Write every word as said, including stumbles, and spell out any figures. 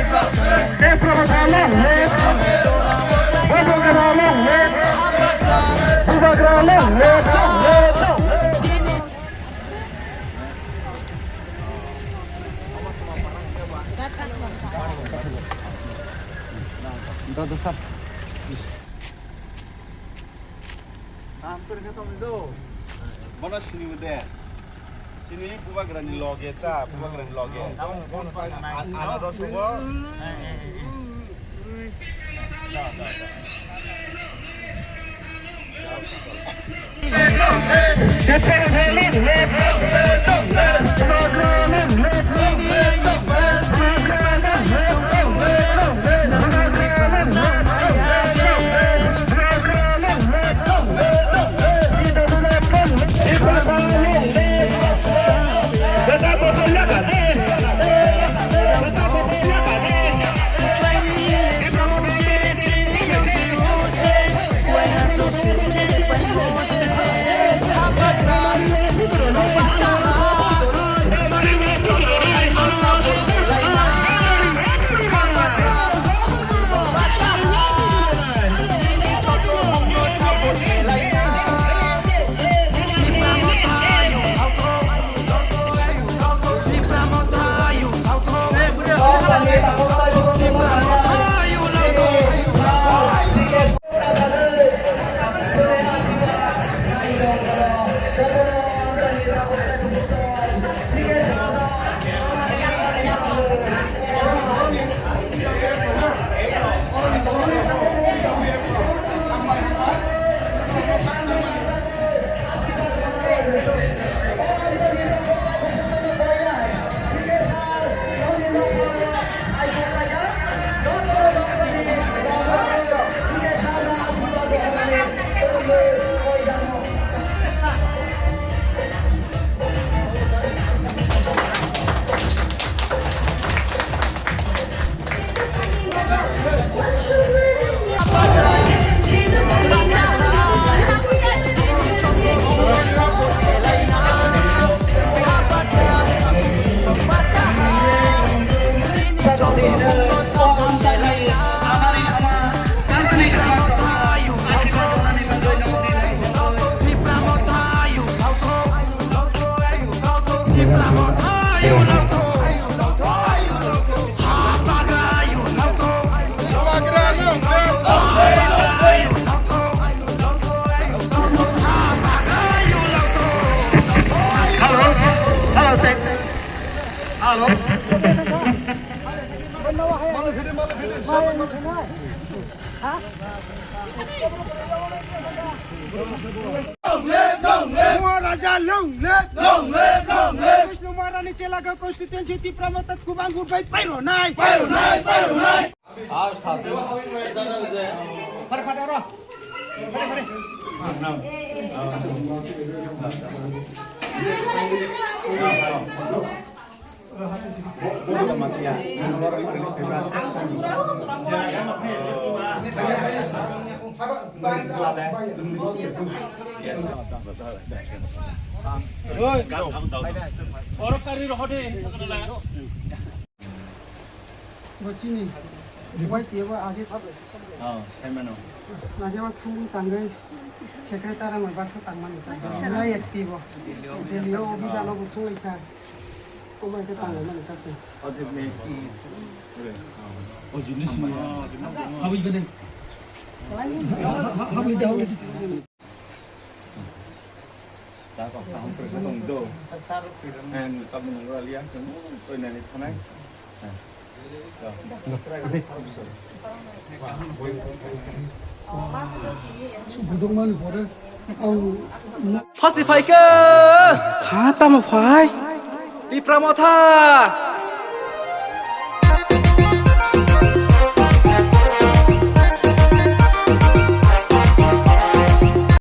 Tipra Motha long live! Bubagra long live! Bubagra long live! Long live! Long live! Bono sini ude. Sini Bubagrani loge ta, Bubagrani loge. An-, ano rosugo. Hello, hello, sir. Hello. Long live, long live. Raja long live. Long live, long live. Vishnu Maharani Chelaga constituency Tipra Motha Kubang Group bai pairo nai. Pairo nai, pairo nai. Oro kari rohode, sakala. Bo chini, bai tiya bo age. Oh, hai mano. Age ma thangwi tangwi secretary rang bai baksa tangmani ta. Lai active bo. Delhi o office ano bo thung lai kha. Ko bai khe tangwi mani ta se. Oh, je me. Oh, jini sini. Habwi gede. Habwi gede. Phosi phaikhe. Ha, tamo phai? Tipra Motha.